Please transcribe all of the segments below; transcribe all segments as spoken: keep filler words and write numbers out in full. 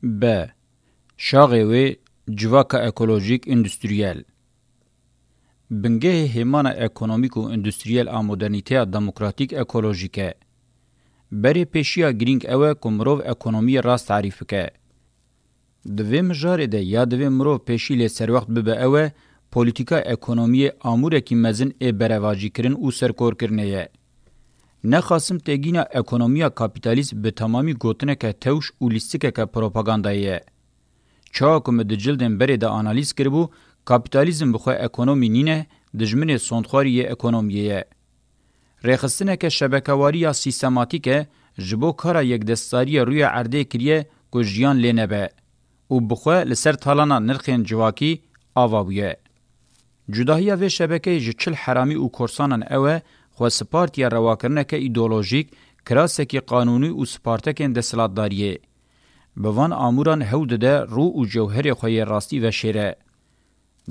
B. Şaxê wê, civaka ekolojîk, endustriyel. Bingehê hêmana ekonomîk û endustriyel a modernîteya demokratîk ekolojîk e. Berê pêşiya girîng ew e ku mirov ekonomiyê rast tarîf bike. Di vê mijarê de ya divê mirov pêşî lê serwext bibe ew e, polîtîka ekonomiyê amûrekî mezin ê berevajîkirin û serkorkirinê ye. Nexasim têgîna ekonomiya kapîtalîst bi temamî gotineke tewş û lîstikeke propagandayê ye. Çawa ku min di cildên berê de analîz kiribû, kapîtalîzm bi xwe ekonomî nîne, dijminê sondxwarî yê ekonomiyê ye. Rêxistineke şebekewariya sîstematîk e, ji bo kara yekdestdariyê rûyê erdê kiriye ku jiyan lê nebe û bi xwe li ser talana nirxên civakî ava bûye. Cudahiya vê şebekeyê ji çil heramî û korsanan ew e, xwe sipartiye rewakirineke îdeolojîk, kirasekî qanûnî û sipartekên desthilatdariyê. Bi van amûran hewl dide rû û cewherê xwe yê rastî veşêre.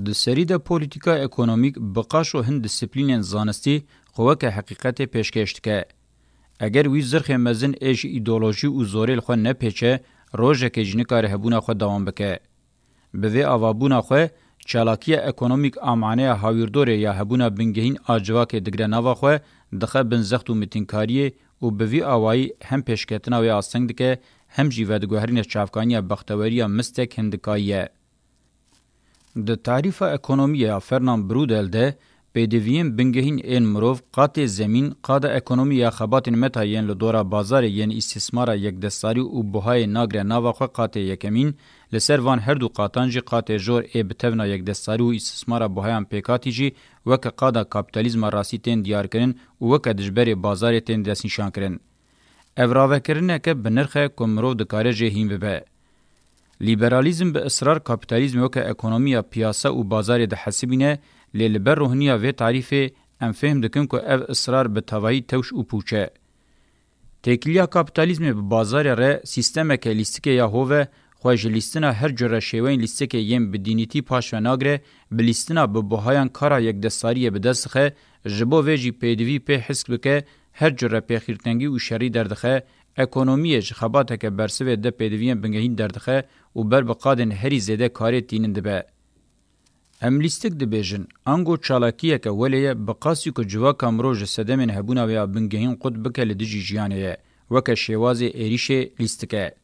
Di serî de polîtîka ekonomîk bi qaşo hin disiplînên zanistî xwe weke heqîqetê pêşkêş dike. Eger wî zirxê mezin ê ji îdeolojî û zorê li xwe nepêçe, rojekê jî nikare hebûna xwe dewam bike. Bi vê avabûna xwe, çalakiya ekonomîk a maneya hawîrdorê ya hebûna bingehîn a civakê digire nava xwe, dixe bin zext û mitînkariyê û bi vî awayî hem pêşketina wê asteng dike, hem jî vediguherîne çavkaniya bexteweriya mistek hindikayî ye. Di tarîfa ekonomiyê ya Fernand Braudel de, pêdiviyên bingehîn ên mirov, qatê zemîn, qada ekonomî ya xebatên meta yên li dora bazarê yên îstismara yekdestarî û buhayê nagre nava xwe qatê yekemîn, li ser van her du qatan jî qatê jor ê bi tevna yekdestarî û îstismara buhayan pêkhatî jî weke qada kapîtalîzma rastî tên diyarkirin û weke dijberê bazarê tên destnîşankirin. Ev ravekirineke bi nirx e ku mirov dikare jê hîn bibe. Lîberalîzm bi israr kapîtalîzmê weke ekonomiya piyasa û bazarê dihesibîne, lê li ber rohiniya vê tarîfê em fêhm dikin ku ev israr bi tevahî tewş û pûç e. Têkiliya kapîtalîzmê bi bazarê re sîstemeke lîstikê ya hov e, xwe ji lîstina her cure şêweyên lîstikê yên bi dînîtî paş ve nagire, bi lîstina bi buhayan kara yekdestariyê bi dest dixe, ji bo vê jî pêdivî pê hisk bike, her cure pêxîrtengî û şerî derdixe, ekonomiyê ji xebateke bersivê de pêdiviyên bingehîn derdixe û ber bi qadên herî zêde karê tînin dibe. Em lîstik dibêjin, ango çalakiyeke welê ye, bi qasî ku civaka mirov ji sedemên hebûna wê ya bingehîn qut bike li dijî jiyanê ye, weke şêwazê êrîşê lîstik e.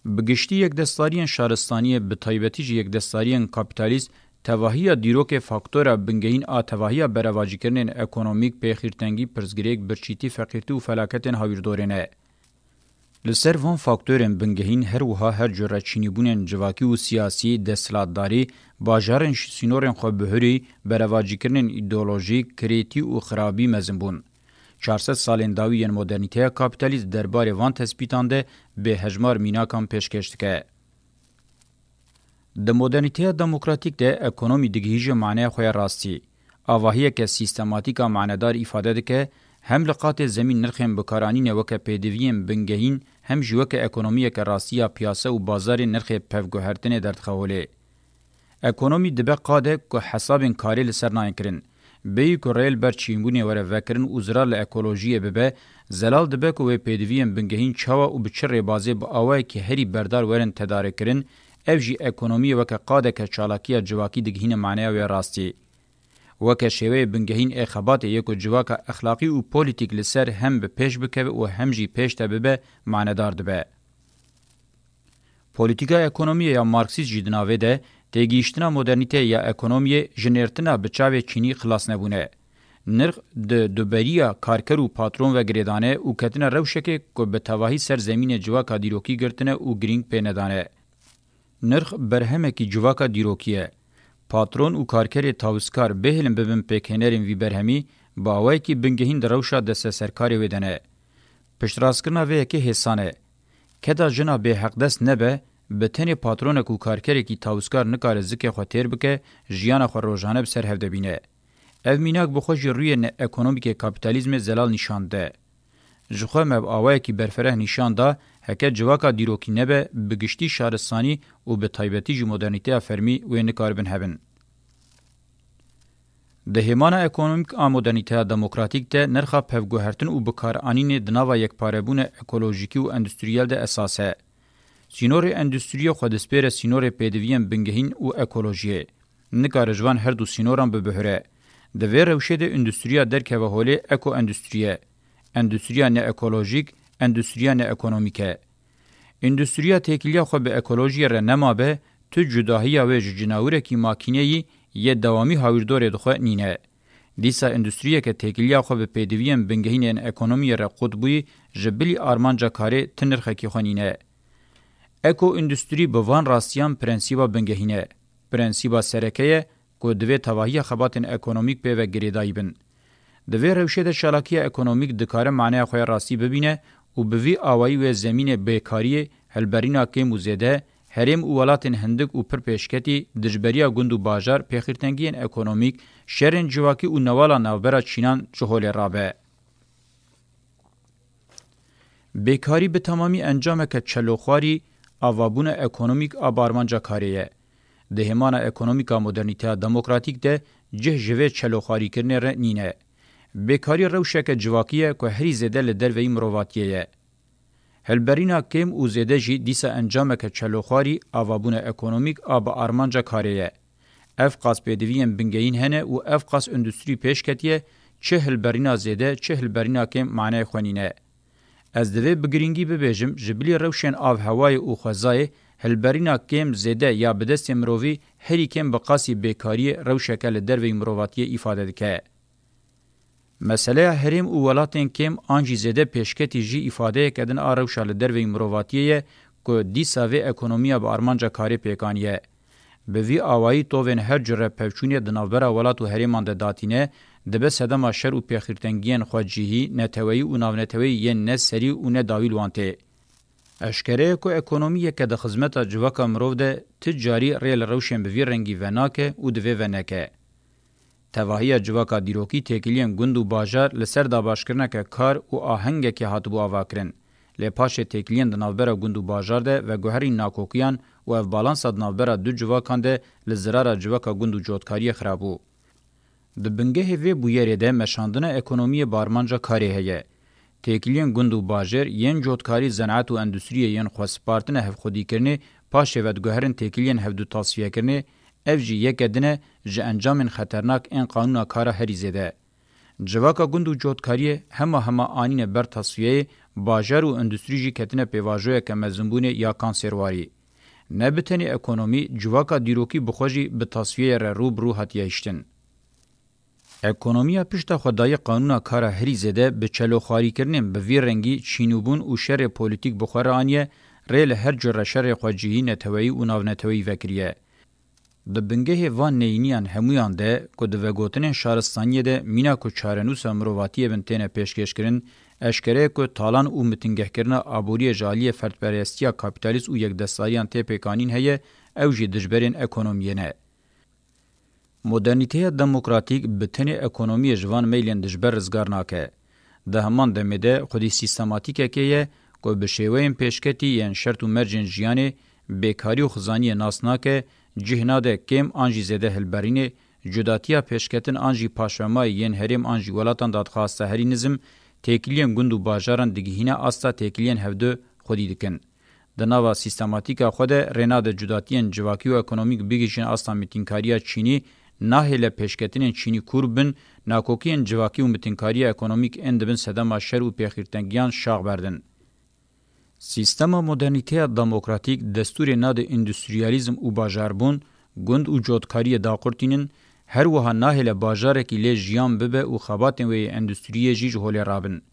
Bi giştî yekdestariyên şaristaniyê, bi taybetî jî yekdestariyên kapîtalîst, tevahiya dîrokê faktora bingehîn a tevahiya berevacîkirinên ekonomîk, pêxîrtengî, pirsgirêk, birçîtî, feqîrtî û felaketên hawîrdorê ne. Li ser van faktorên bingehîn her wiha her cure çînîbûnên civakî û siyasî, desthilatdarî, bajarên ji sînorên xwe bihurî, berevacîkirinên îdeolojîk, kirêtî û xirabî mezin bûn. Çar sed salên dawî yên modernîteya kapîtalîst derbarê van tespîtan de bêhejmar mînakan pêşkêş dike. Di modernîteya demokratîk de ekonomî digihîje maneya xwe ya rastî. Avahiyeke sîstematîk a manedar îfade dike, hem li qatê zemîn nirxên bikaranînê weke pêdiviyên bingehîn, hem jî weke ekonomiyeke rastî ya piyase û bazarê nirxê pevguhertinê derdixe holê. Ekonomî dibe qade ku hesabên karê li ser nayên kirin. Bêyî ku rê li ber çînbûnê were vekirin û zirar li ekolojiyê bibe, zelal dibe ku wê pêdiviyên bingehîn çawa û bi çi rêbazê bi awayekî herî berdar werin tedarikkirin, ev jî ekonomiyê weke qadeke çalakiya civakî digihîne maneya wê rastî. Weke şêweyê bingehîn ê xebatê yê ku civaka exlaqî û polîtîk li ser hem bi pêş bikeve û hem jî pêş de bibe, manedar dibe. Polîtîka ekonomiyê ya Marksîst jî di navê de têgihîştina modernîteyê ya ekonomiyê ji nêrtina bi çavê çînî xilas nebûne. Nirx di duberiya karker û patron ve girêdane û ketine rewşekê ku bi tevahî ser zemînê civaka dîrokî girtine û girîng pê nedane. Nirx berhemekî civaka dîrokî ye. Patron û karkerê tawizkar bêhêlin bibin pêkhênerên vî berhemî, bi awayekî bingehîn di rewşa desteserkarê wê de ne. Piştrastkirina vê yekê hêsan e. Keda jina bêheqdest nebe, bi tenê patronek û karkerekî tawizkar nikare zikê xwe têr bike, jiyana xwe rojane bi ser hev de bîne. Ev mînak bi xwe jî rûyê neekonomîkê kapîtalîzmê zelal nîşan dide. Ji xwe me bi awayekî berfereh nîşan da, heke civaka dîrokî nebe, bi giştî şaristanî û bi taybetî jî modernîteya fermî wê nikaribin hebin. Di hêmana ekonomîk a modernîteya demokratîk de nirxa pevguhertin û bikaranînê di nava yekparebûna ekolojîkî û endustriyel de esas e. Sînorê endustriyê xwe dispêre sînorê pêdiviyên bingehîn û ekolojiyê. Nikare ji van her du sînoran bibihire. Di vê rewşê de endustriya derkeve holê eko-endustriye. Endustriya neekolojîk, endustriya neekonomîk e. Endustriya têkiliya xwe bi ekolojiyê re nemabe, tu cudahiya wê ji cinawirekî makîneyî yê dewamî hawîrdorê dixwe nîne. Dîsa endustriyeke têkiliya xwe bi pêdiviyên bingehîn ên ekonomiyê re qut bûyî, ji bilî armanca karê ti nirxekî xwe nîne. Eko-endustrî bi van rastiyan prensîba bingehîn e. Prensîba sereke ye ku divê tevahiya xebatên ekonomîk pê ve girêdayî bin. Di vê rewşê de çalakiya ekonomîk dikare maneya xwe ya rastî bibîne û bi vî awayî wê zemînê bêkariyê, hilberîna kêm û zêde, herêm û welatên hindik û pir pêşketî, dijberiya gund û bajar, pêxîrtengiyên ekonomîk, şerên civakî û newala navbera çînan ji holê rabe. Bêkarî bi temamî encameke çeloxwarî avabûna ekonomîk a bi armanca karê ye. Di hêmana ekonomîka modernîteya demokratîk de cih ji vê çeloxwarîkirinê re nîne. Bêkarî rewşeke civakî ye ku herî zêde li derveyî mirovatiyê ye. Hilberîna kêm û zêde jî dîsa encameke çeloxwarî avabûna ekonomîk a bi armanca karê ye. Ev qas pêdiviyên bingehîn hene û ev qas endustrî pêş ketiye, çi hilberîna zêde, çi hilberîna kêm maneyê xwe nîne. Ez divê bi girîngî bibêjim, ji bilî rewşên av hewayê û xwezayê, hilberîna kêm zêde ya bi destê mirovî herî kêm bi qasî bêkariyê rewşeke li derveyî mirovatiyê îfade dike. Meseleya herêm û welatên kêm an jî zêde pêşketî jî îfadeyeke din a rewşa li derveyî mirovatiyê ye ku dîsa vê ekonomiya bi armanca karê pêk aniye. Bi vî awayî tovên her cure pevçûnê di navbera welat û herêman de datîne, dibe sedema şer û pêxîrtengiyên xwecihî, neteweyî û navneteweyî yên ne serî û ne dawî li wan tê. Eşkere ye ku ekonomiyeke di xizmeta civaka mirov de ti carî rê li rewşên bi vî rengî venake û divê veneke. Tevahiya civaka dîrokî têkiliyên gund û bajar li ser dabaşkirineke kar û ahengekê hatibû avakirin. Lê paşê têkiliyên di navbera gund û bajar de veguherîn nakokiyan û ev balansa di navbera du civakan de li zirara civaka gund û cotkariyê xirabû. Di bingehê vê bûyerê de meşandina ekonomiyê bi armanca karê heye. Têkiliyên gund û bajêr yên cotkarî, zenaet û endustriyê yên xwe spartine hevxwedîkirinê, paşê vediguherin têkiliyên hevdu tasfiyekirinê, ev jî yeke din e ji encamên xeternak ên qanûna kara herî zêde. Civaka gund û cotkariyê hema hema anîne ber tasfiyeyê, bajar û endustrî jî ketine pêvajoyeke mezinbûnê ya kanserwarî. Ne bi tenê ekonomî, civaka dîrokî bi xwe jî bi tasfiyeyê re rû bi rû hatiye hiştin. Ekonomiya pişta xwe dayî qanûna kara herî zêde bi çeloxwarîkirinên bi vî rengî çînûbûn û şerê polîtîk bi xwe re aniye, rê li her cure şerê xwecihî, neteweyî û navneteweyî vekiriye. Di bingehê van neyîniyan hemûyan de ku di vegotinên şaristaniyê de mîna ku çarenûsa mirovatiyê bin têne pêşkêşkirin, eşkere ye ku talan û mitingehkirina aboriyê ji aliyê ferdperestiya kapîtalîst û yekdestdariyan tê pêkanîn heye, ew jî dijberên ekonomiyê ne. Modernîteya demokratîk bi tenê ekonomiyê ji van meylên dijber rizgar nake. Di heman demê de xwedî sîstematîkekê ye ku bi şêweyên pêşketî yên şert û mercên jiyanê, bêkarî û xizaniyê nas nake, cih nade kêm an jî zêde hilberînê, cudatiya pêşketin an jî paşvemayî yên herêm an jî welatan dadixwasta herî nizim, têkiliyên gund û bajaran digihîne asta têkiliyên hevdu xwedî dikin. Di nava sîstematîka xwe de rê nade cudatiyên civakî û ekonomîk bigihîjin asta mitînkariya çînî, nahêle pêşketinên çînî kûr bin, nakokiyên civakî û mitînkariya ekonomîk ên dibin sedema şer û pêxîrtengiyan şax berdin. Sîstema modernîteya demokratîk destûrê nade îndustriyalîzm û bajarbûn, gund û cotkariyê daqurtînin, her wiha nahêle bajarekî lê jiyan bibe û xebatên wê yê endustriyê jî ji holê rabin.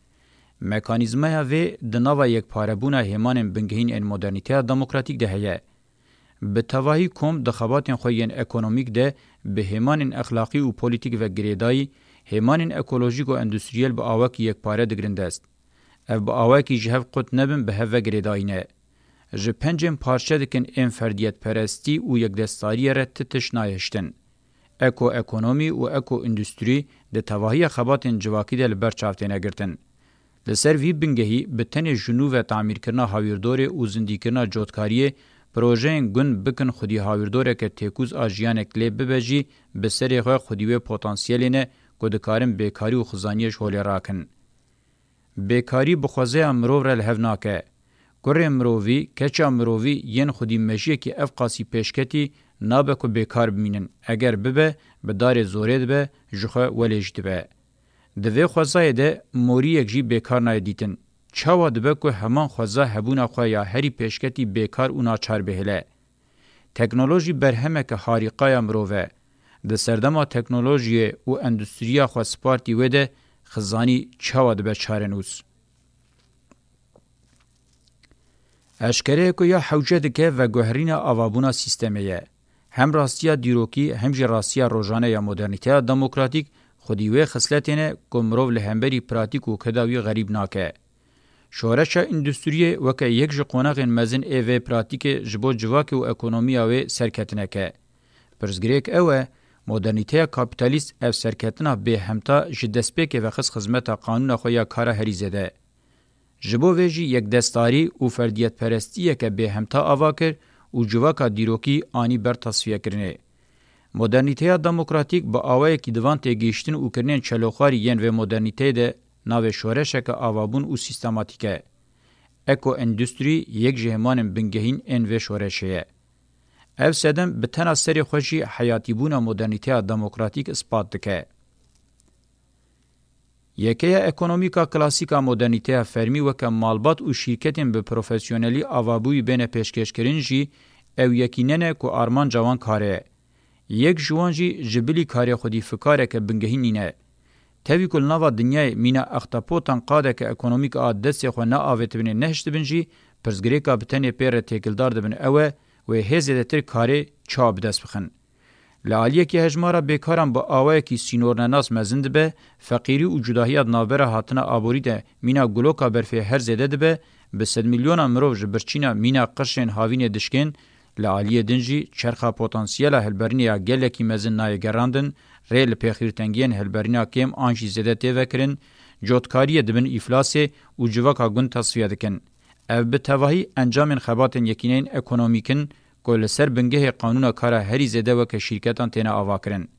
Mekanîzmaya vê di nava yekparebûna hêmanên bingehîn ên modernîteya demokratîk de heye. Bi tevahî kom di xebatên xwe yên ekonomîk de bi hêmanên exlaqî û polîtîk ve girêdayî, hêmanên ekolojîk û endustriyel bi awakî yekpare digirin dest. Ev bi awakî ji hev qut nebin, bi hev ve girêdayî ne. Ji pencên parçe dikin ên ferdiyetperestî û yekdestdariyê re ti tişt nayê hiştin. Eko-ekonomî û eko-îndustrî di tevahiya xebatên civakî de li ber çav têne girtin. Li ser vî bingehî bi tenê ji nû ve tamîrkirina hawîrdorê û zindîkirina cotkariyê, projeyên gund bikin xwedî hawîrdoreke têkûz a jiyanek lê bibe jî, bi serê xwe xwedî wê potansiyelê ne ku dikarin bêkarî û xizaniyê ji holê rakin. Bêkarî bi xwezeya mirov re li hev nake. Kurê mirovî, keça mirovî yên xwedî mejiyekî ev qasî pêşketî nabe ku bêkar bimînin. Eger bibe, bi darê zorê dibe, ji xwe welê jî dibe. Di vê xwezayê de moriyek jî bêkar nayê dîtin. Çawa dibe ku heman xweza hebûna xwe ya herî pêşketî bêkar û naçar bihêle? Teknolojî berhemeke harîqaya mirov e. Di serdema teknolojiyê û endustriya xwe spartî wê de xizanî çawa dibe çarenûs? Eşkere ye ku ya hewce dike veguherîna avabûna sîstemê ye. Hem rastiya dîrokî hem jî rastiya rojane ya modernîteya demokratîk xwedî wê xisletê ne ku mirov li hemberî pratîk û keda wî xerîb nake. Şoreşa îndustriyê weke yek ji qonaxên mezin ê vê pratîkê ji bo civakê û ekonomiya wê serketineke. Pirsgirêk ew e, modernîteya kapîtalîst ev serketina bêhemta ji destpêkê ve xist xizmeta qanûna xwe ya kara herî zêde. Ji bo vê jî yekdestarî û ferdiyetperestiyeke bêhemta ava kir û civaka dîrokî anî ber tasfiyekirinê. Modernîteya demokratîk bi awayekî di van têgihiştin û kirinên çelixwarî yên vê modernîteyê de navê şoreşeke avabûn û sîstematîk e. Eko-endustrî yek ji hêmanên bingehîn ên vê şoreşê ye. Ev sedem bi tena serê xwe jî heyatîbûna modernîteya demokratîk ispat dike. Yekeya ekonomîka klasîk a modernîteya fermî weke malbat û şîrketên bi profesyonelî avabûyî bêne pêşkêşkirin jî ew yekî nene ku armanca wan karê ye. Yek ji wan jî ji bilî karê xwedî fikareke bingehîn nîne. Tevî ku li nava dinyayê mîna extepotan qadeke ekonomîk a destê xwe neavêtibinê nehiştibin jî, pirsgirêka bi tenê pê re têkildar dibin ew e, wê hê zêdetir karê çawa bi dest bixin. Li aliyekî hejmara bêkaran bi awayekî sînornenas mezin dibe, feqîrî û cudahiya di navbera hatina aborî de mîna guloka berfê her zêde dibe, bi sedmilyonan mirov ji birçîna mîna qirşên havînê dişkên, li aliyê din jî çerxa potansiyela hilberînê ya gelekî mezin nayê gerandin, rê li pêxîrtengiyên hilberîna kêm an jî zêde tê vekirin, cotkariyê dibin îflasê û civaka gund tasfiye dikin. Ev bi tevahî encamên xebatên yekîneyên ekonomîk in ku li ser bingehê qanûna kara herî zêde weke şîrketan têne avakirin.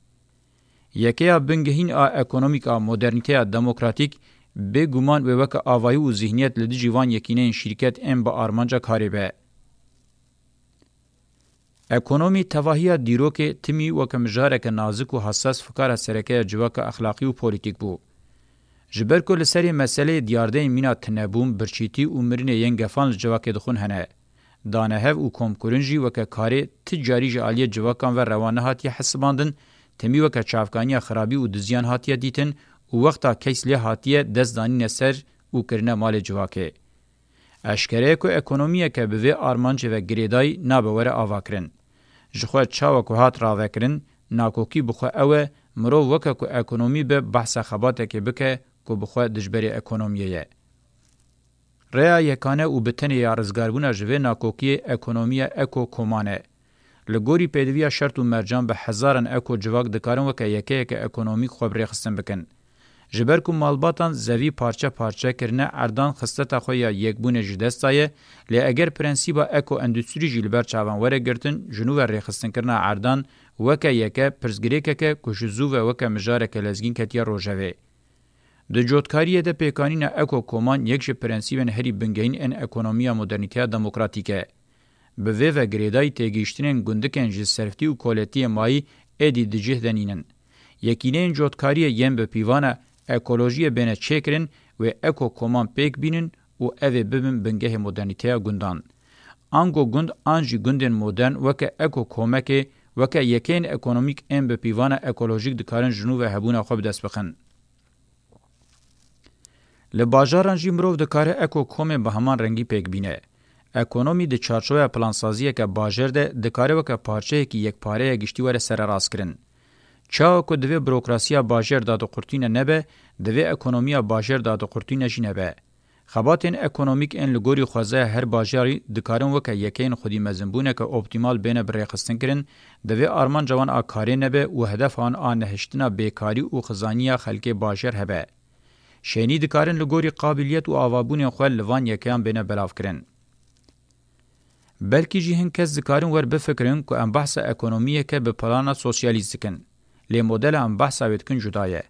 Yekeya bingehîn a ekonomîk a modernîteya demokratîk, bêguman wê weke avayî û zîhniyet li dijî van yekîneyên şîrket ên bi armanca karê be. Ekonomî tevahiya dîrokê timî weke mijareke nazik û hesas fikara sereke ya civaka exlaqî û polîtîk bû. Ji ber ku li serê meseleyê diyardeyên mîna tinebûn, birçîtî û mirinê yên gefan li civakê dixwin hene. Danehev û komkirin jî weke karê ti carî ji aliyê civakan ve rewa nehatiye hesibandin, timî weke çavkaniya xirabî û diziyan hatiye dîtin û wexta keys lê hatiye dest danîne ser û kirine malê civakê. Eşkere ye ku ekonomiyeke bi vê armancê ve girêdayî nabe were avakirin. Ji xwe çawa ku hat ravekirin, nakokî bi xwe ew e, mirov weke ku ekonomî be behsa xebatekê bike ku bi xwe dijberê ekonomiyê ye. Rêya yekane û bi tenê ya rizgarbûna ji vê nakokiyê ekonomiya eko-koman e. Li gorî pêdiviya şert û mercan bi hezaran eko civak dikarin weke yekeyeke ekonomîk xwe bi rêxistin bikin. Ji ber ku malbatan zevî parçe parçe kirine, erdan xisleta xwe ya yekbûnê ji dest daye, lê eger prensîba eko-endustrî jî li ber çavan were girtin, ji nû ve rêxistinkirina erdan weke yeke pirsgirêkeke ku ji zû ve weke mijareke lezgîn ketiye rojevê. Di cotkariyê de pêkanîna eko-koman yek ji prensîbên herî bingehîn ên ekonomiya modernîteya demokratîk e. Bi vê ve girêdayî têgihiştinên gundikên ji serftî û koletiyê mayî êdî di cih de nînin. Yekîneyên cotkariyê yên bi pîvana ekolojiyê bêne çêkirin, wê eko-koman pêk bînin û ev ê bibin bingehê modernîteya gundan. Ango gund an jî gundên modern weke eko-komekê, weke yekeyên ekonomîk ên bi pîvana ekolojîk dikarin ji nû ve hebûna xwe bi dest bixin. Li bajaran jî mirov dikare eko-komê bi heman rengî pêk bîne. Ekonomî di çarçoveya plansaziyeke bajêr de dikare weke parçeyekî yekpareya giştî were sererastkirin. Çawa ku divê burokrasiya bajêr dadiqurtîne nebe, divê ekonomiya bajêr dadiqurtîne jî nebe. Xebatên ekonomîk ên li gorî xwezaya her bajarî dikarin weke yekeyên xwedî mezinbûneke optîmal bêne bi rêxistinkirin, divê armanca wan a karê nebe û hedefa wan a nehiştina bêkarî û xizaniya xelkê bajêr hebe. Şênî dikarin li gorî qabîliyet û avabûnên xwe li van yekeyan bêne belavkirin. Belkî jî hin kes dikarin wer bifikirin ku em behsa ekonomiyeke bi plana sosyalîst dikin. Lê modela em behsa wê dikin cuda ye.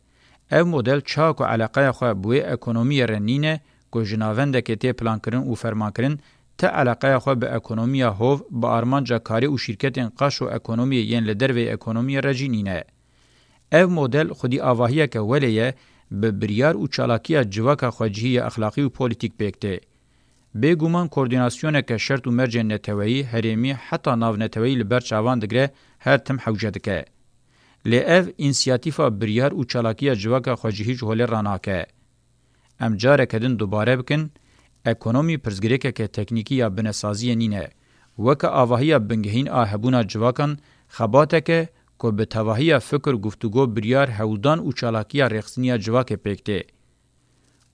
Ev model çawa ku eleqeya xwe bi wê ekonomiyê re nîne ku ji navendekê tê plankirin û fermankirin, ti eleqeya xwe bi ekonomiya hov, bi armanca karê û şîrketên qaşo ekonomiyê yên li derveyî ekonomiyê re jî nîne. Ev model xwedî avahiyeke welê ye, bi biryar û çalakiya civaka xwecihî ya exlaqî û polîtîk pêk tê. Bêguman koordînasyoneke şert û mercên neteweyî, herêmî heta navneteweyî li ber çavan digire, her tim hewce dike. Lê ev însiyatîfa biryar û çalakiya civaka xwecihî ji holê ranake. Em careke din dubare bikin, ekonomî pirsgirêkeke teknîkî ya binesaziyê nîne. Weke avahiya bingehîn a hebûna civakan, xebateke ku bi tevahiya fikir, guftûgo, biryar, hewldan û çalakiya rêxistiniya civakê pêk tê.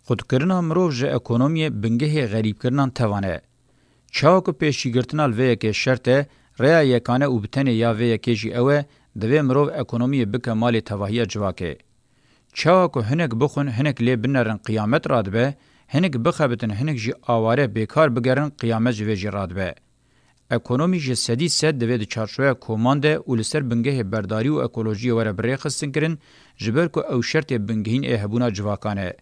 Xutkirina mirov ji ekonomiyê bingehê xerîbkirinan tevan e. Çawa ku pêşîgirtina li vê yekê şert e, rêya yekane û bi tenê ya vê yekê jî ew e, divê mirov ekonomiyê bike malê tevahiya civakê. Çawa ku hinek bixwin, hinek lê binerin, qiyamet radibe, hinek bixebitin, hinek jî aware bêkar bigerin, qiyamet ji vê jî radibe. Ekonomî ji sedî sed divê di çarçoveya koman de û li ser bingehê berdarî û ekolojiyê were birêxistinkirin, ji ber ku ew şertê bingehîn ê hebûna civakan e.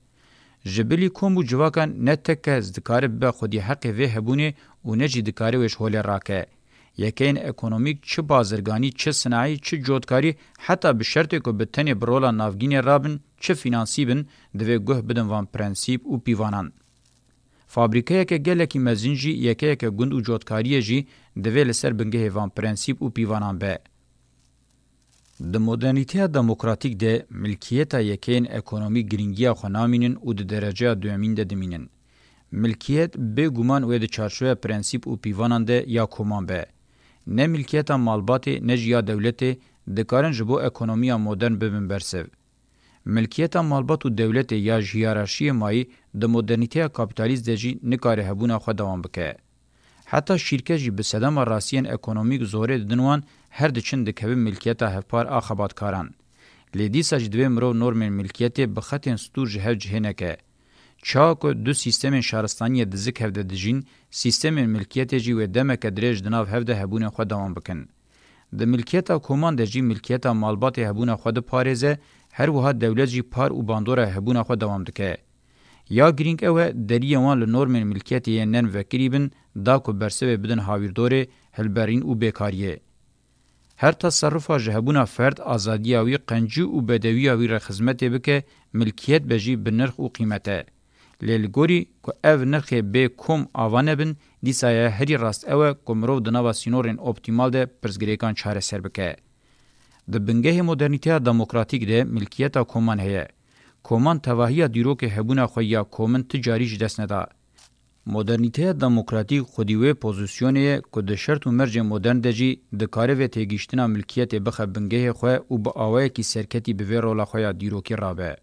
Ji bilî kom û civakan ne tek kes dikare bibe xwedî heqê vê hebûnê û ne jî dikare wê ji holê rake. Yekeyên ekonomîk, çi bazirganî, çi sinayî, çi cotkarî, heta bi şertê ku bi tenê bi rola navgînê rabin, çi fînansî bin, divê guh bidin van prensîp û pîvanan. Fabrîkeyeke gelekî mezin jî, yekeyeke gund û cotkariyê jî divê li ser bingehê van prensîp û pîvanan be. Di modernîteya demokratîk de milkiyeta yekeyên ekonomîk girîngiya xwe namînin û di dereceya duyemîn de dimînin. Milkiyet bêguman wê di çarçoveya prensîp û pîvanan de ya koman be. Ne milkiyeta malbatê ne jî ya dewletê dikarin ji bo ekonomiya modern bibin bersiv. Milkiyeta malbat û dewletê ya ji hiyerarşiyê mayî di modernîteya kapîtalîst de jî nikare hebûna xwe dewam bike. Heta şîrket jî bi sedema rastiyên ekonomîk zorê didin wan, her diçin dikevin milkiyeta hevpar a xebatkaran. Lê dîsa jî divê mirov normên milkiyetê bi xetên stûr ji hev cihê neke. Çawa ku du sîstemên şaristaniyê dizik hev de dijîn, sîstemên milkiyetê jî wê demeke dirêj di nav hev de hebûnên xwe dewam bikin. Di milkiyeta koman de jî milkiyeta malbatê hebûna xwe diparêze, her wiha dewlet jî par û bandora hebûna xwe dewam dike. Ya girîng ew e, deriyê wan li normên milkiyetê yên nên vekirî bin, da ku bersivê bidin hawîrdorê, hilberîn û bêkariyê. Her teserrufa ji hebûna ferd, azadiya wî, qencî û bedewiya wî re xizmetê bike, milkiyet be jî bi nirx û qîmet e. Lê li gorî ku ev nirxê bê kom ava nebin, dîsa ya herî rast ew e ku mirov di nava sînorên optîmal de pirsgirêkan çareser bike. Di bingehê modernîteya demokratîk de milkiyeta koman heye. Koman tevahiya dîrokê hebûna xwe ya komin ti carî ji dest neda. Modernîteya demokratîk xwedî wê pozîsyonê ye ku di şert û mercên modern de jî dikare vê têgihiştina milkiyetê bixe bingehê xwe û bi awayekî serketî bi vê rola xwe ya dîrokî rabe.